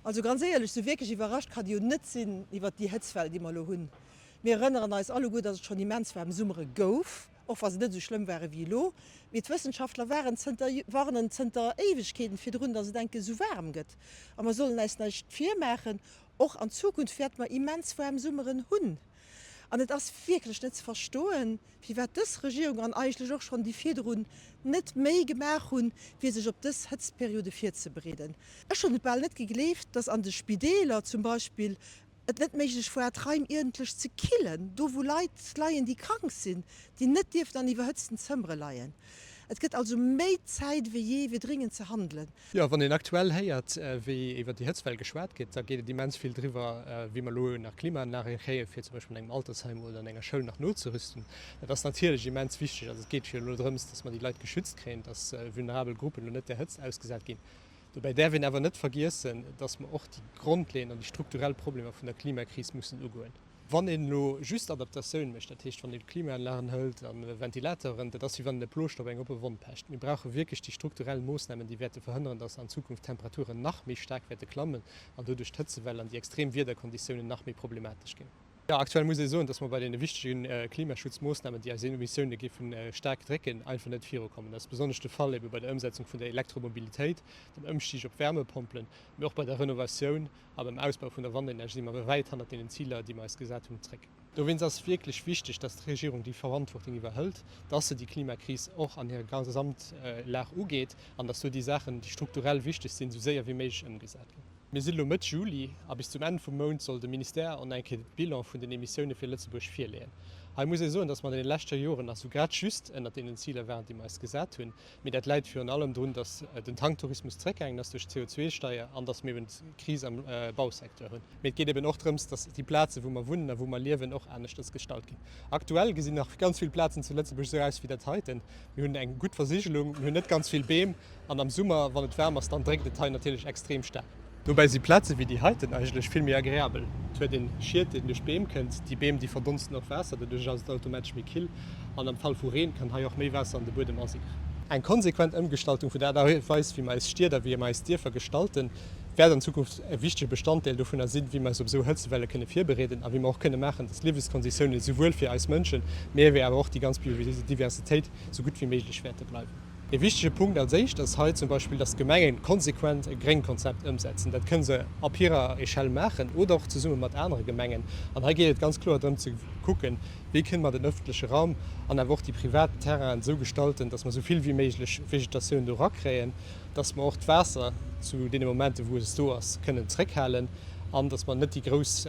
Also ganz éierlech, sou wierklech iwwerrascht kann ee jo net sinn iwwert déi Hëtztwell, déi mer elo hunn. Mir erënneren eis alleguer, dass et schonn immens waarm Summere gouf, och wa se net esou schlëmm ware wéi elo. Mee d'Wëssenschaftler waren zënter, warnen zënter Éiwegkeeten virdrun, dass et enke sou waarm gëtt. A mer sollen äis näischt virmaachen, och an Zukunft wäerte mer immens waarm Summeren hunn. An et ass wierklech net ze verstoen, firwat dës Regierung an eigentlech och schonn déi virdrun net méi gemaach hunn, fir sech op dës Hëtztperiode virzebereeden. Ech hunn et bal net gegleeft, dass an de Spideeler zum Beispill et net méiglech war, d'Raim uerdentlech ze killen, do wou Leit leien, déi krank sinn, déi net dierfen an iwwerhëtzten Zëmmere leien. Et gëtt also méi Zäit wéi jee, fir dringend ze handelen. Jo, wann een aktuell héiert, wéi iwwer déi Hëtztwell geschwat gëtt, da geet et immens vill driwwer, wéi mer elo nach Klimaanlage kréien, fir zum Beispill an engem Altersheim oder an enger Schoul nach nozerüsten. Dat ass natierlech immens wichteg. Also et geet jo elo drëms, dass mer déi Leit geschützt kréien, dass vulnerabel Gruppen elo net där Hëtzt ausgesat ginn. Dobäi däerf een awer net vergiessen, dass mer och déi grondleeënd an déi strukturell Problemer vun der Klimakris mussen ugoen. Wann een elo just Adaptatioun mécht, dat heescht, wann ee Klimaanlagen hëlt a Ventilateuren, dat ass wéi wann een e Plooschter op eng oppe Wonn pecht. Mir brauche wierklech déi strukturell Moossnamen, déi wäerte verhënneren, dass an Zukunft d'Temperaturen nach méi staark wäerte klammen an doduerch d'Hëtzewell an déi extrem Wiederkonditiounen nach méi problematesch ginn. Jo, aktuell muss ee soen, dass mer bei deene wichtege Klimaschutzmoossnamen, déi eis Emissioune géife staark drécken, einfach net virukommen. Dat ass besonnesch de Fall ebe bei der Ëmsetzung vun der Elektromobilitéit, dem Ëmstig op Wärmepompelen, mee och bei der Renovatioun A beim Ausbau vun der Wandenergie si mer wäit hannert deenen Ziler, déi mer eis gesat hunn, zréck. Dowéinst ass et wierklech wichteg, dass d'Regierung déi Verantwortung iwwerhëlt, dass se déi Klimakris och an hirer Gesamtlag ugeet an dass do déi Saachen, déi strukturell wichteg sinn, esou séier wéi méiglech ëmgesat ginn. Mir sinn elo Mëtt Juli a bis zum Enn vum Mount soll de Ministère en eng Kéier de Bilan vun den Emissioune fir Lëtzebuerg virleeën. Hei muss ee soen, dass mer an deene leschte Joren nach sou grad just ënnert deenen Ziler waren, déi mer eis gesat hunn. Mee dat läit virun allem drun, datt den Tanktourismus zeréckgaangen ass duerch d'CO2-Steier an datt mir eben d'Kris am Bausecteur hunn. Mee et geet eben och drëms, datt déi Plazen, wou mer wunnen a wou mer liewen, och aneschters gestalt ginn. Aktuell gesinn nach ganz vill Plazen zu Lëtzebuerg esou aus wéi dat heiten. Mir hunn eng gutt Versigelung, mir hunn net ganz vill Beem an am Summer, wann et waarm ass, dann dréckt et hei natierlech extrem staark. Dobäi si Plaze wéi déi heiten eigentlech vill méi agreabel. Et huet een Schiet, deen duerch d'Beem kënnt. Déi Beem, déi verdonsten och Waasser, doduerch ass et automatesch méi kill. An am Fall vu Reen kann hei och méi Waasser an de Buedem asickeren. Eng konsequent Ëmgestaltung vun der Aart a Weis, wéi mer eis Stied a wéi mer eis Dierfer gestalten, wäert an Zukunft e wichtege Bestanddeel dovunner sinn, wéi mer eis op esou Hëtztwelle kënne virbereeden a wéi mer och kënne maachen, dass d'Liewenskonditiounen esouwuel fir eis Mënschen, mee ewéi awer och déi ganz Biodiversitéit esou gutt wéi méiglech wäerte bleiwen. Ee wichtege Punkt als éischt ass hei zum Beispill, dass d'Gemenge konsequent e Gréngkonzept ëmsetzen. Dat kënne se op hirer Echelle maachen oder och zesumme mat anere Gemengen. An hei geet et ganz kloer drëm ze kucken, wéi kënne mer den öffentleche Raum an awer och déi privat Terrainen esou gestalten, dass mer esou vill wéi méiglech Vegetatioun do erakréien, dass mer och d'Waasser zu deene Momenten, wou es do ass, kënnen zréckhalen an dass mer net déi grouss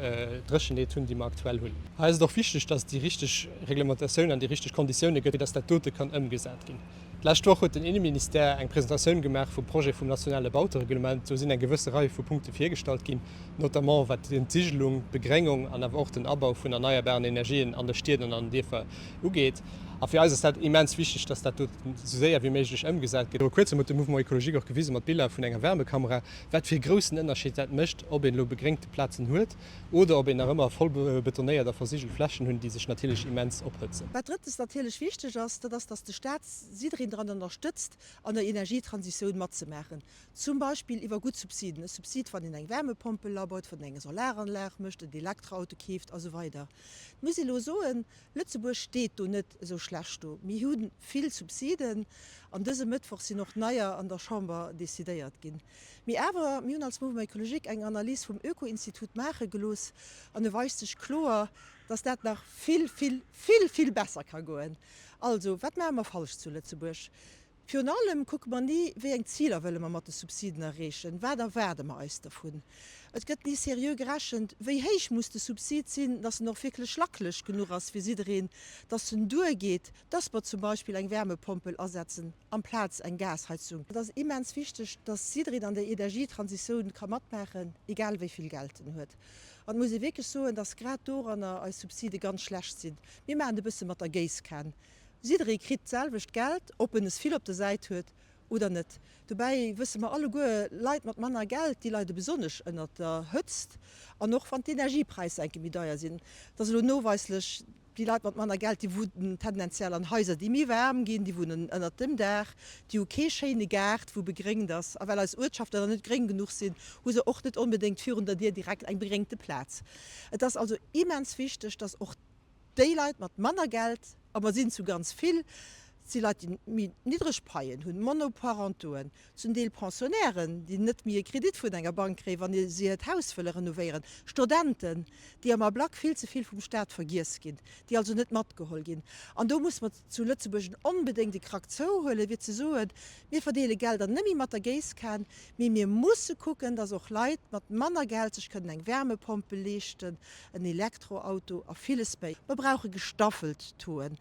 Dréchenheet hunn, déi mer aktuell hunn. Hei ass et och wichteg, dass et déi richteg Reglementatioun an déi richteg Konditioune gëtt, fir dass dat dote kann ëmgesat ginn. D'lescht Woch huet den Inneministère eng Presentatioun gemaach vum Projet vum nationale Bautereglement. Do sinn eng gewësse Rei vu Punkte virgestallt ginn, notamment wat d'Entsigelung, d'Begréngung an awer och den Abau vun erneierbaren Energien an de Stied an an den Dierfer ugeet. A fir eis ass dat immens wichteg, dass dat do esou séier wéi méiglech ëmgesat gëtt. Viru kuerzem huet de Mouvement Ecologique och gewise mat Biller vun enger Wärmekamera, wat fir e groussen Ënnerscheed dat mécht, ob een elo begréngte Plazen huet Oder ob een nach ëmmer voll betonéiert a versigelt Flächen hunn, déi sech natierlech immens ophëtzen. Wat drëttens natierlech wichteg ass, dat ass, dass de Staat jiddereen dran ënnerstëtzt, an der Energietransitioun matzemaachen, zum Beispill iwwer gutt Subsiden, e Subsid, wann een eng Wärmepompel abaut, wann een eng Solaranlag mécht, en Elektroauto keeft a sou weider. Et muss ee elo soen, Lëtzebuerg steet do net esou schlecht do. Mir hu vill Subsiden an dëse Mëttwoch sinn och neier an der Chamber decidéiert ginn. Mee awer, mir hunn als Mouvement Ecologique eng Analys vum Öko-Institut maache gelooss an e weist sech kloer, dass dat nach vill, vill, vill, vill besser ka goen. Also, wat maache mer falsch zu Lëtzebuerg? Virun allem kucke mer ni, wéi eng Ziler wëlle mer mat de Subsiden erreechen, wat erwaarde mer eis dervun. Et gëtt ni seriö gerechent, wéi héich muss de Subsid sinn, dass en och wierklech lacklech genuch ass fir jiddereen, dass en duergeet, dass mer zum Beispill eng Wärmepompel asetzen amplaz eng Gasheizung. Et ass immens wichteg, dass jiddereen an der Energietransitioun ka matmaachen, egal wéi vill Geld en huet. An et muss ee wierklech soen, dass grad doranner eis Subside ganz schlecht sinn. Mir maachen et e bësse mat der Géisskan. Jidderee kritt d'selwecht Geld, ob en es vill op der Säit huet oder net. Dobäi wësse mer alleguer, Leit mat manner Geld, déi leide besonnesch ënnert der Hëtzt an och wann d'Energiepräisser enke méi deier sinn. Et ass elo noweislech. Déi Leit mat manner Geld, déi wunnen tendenziell an Haiser, déi méi waarm ginn, déi wunnen ënnert dem Daach, déi hu kee schéine Gaart, wou begréngt ass. A well eis Uertschaften dann net gréng genuch sinn, hu se och net onbedéngt virun der Dier direkt eng begréngte Plaz. Et ass also immens wichteg, dass och déi Leit mat manner Geld, a mer sinn zu ganz vill, et si Leit, déi méi niddreg Paien hunn, Monoparentoen, zum Deel Pensionnairen, déi net méi e Kredit vun enger Bank kréien, wann si hiert Haus wëlle renovéieren, Stodenten, déi am Ablack vill ze vill vum Staat vergiess ginn, déi also net matgeholl ginn. An do muss mer zu Lëtzebuerg onbedéngt e Krack zouhuelen, fir ze soen, Mir verdeele Gelder net méi mat der Géisskan, mee mir musse kucken, dass och Leit mat manner Geld sech kënnen eng Wärmepompe leeschten, en Elektroauto a villes méi. Mer brauche gestaffelt Tauxen.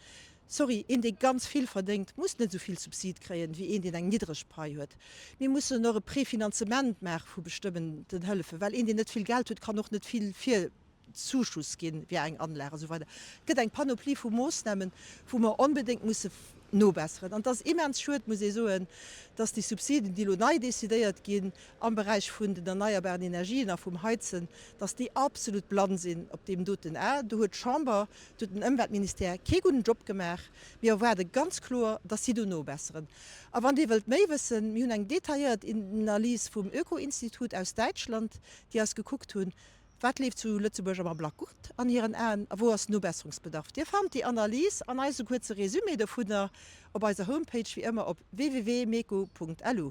Sorry, een dee ganz vill verdéngt, muss net esou vill Subsid kréien, wéi een deen eng niddreg Pai huet. Mir mussen och e Prefinanzement maache vu bestëmmenten Hëllefen, well een deen net vill Geld huet, kann och net vill Virzuschuss ginn fir eng Anlag a sou weider. Et gëtt eng Panoplie vu Moossnamen, wou mer onbedéngt musse nobesseren. An et ass immens schued, muss ee soen, dass déi Subsiden, déi elo nei decidéiert ginn am Beräich vun den erneierbaren Energien a vum Heizen, dass déi absolut blann sinn op deem doten A. Do huet d'Chamber, do huet den Ëmweltministère kee gudden Job gemaach. Mir erwaarde ganz kloer, dass si do nobesseren. A wann Dir wëllt méi wëssen, mir hunn eng detailléiert Analys vum Öko-Institut aus Däitschland, déi eis gekuckt hunn, Wat leeft zu Lëtzebuerg am Ablack gutt an hiren Aen a wou ass Nobesserungsbedarf? Dir fannt déi Analys an eise kuerze Resumé dovunner op eiser Homepage, wéi ëmmer op www.meco.lu.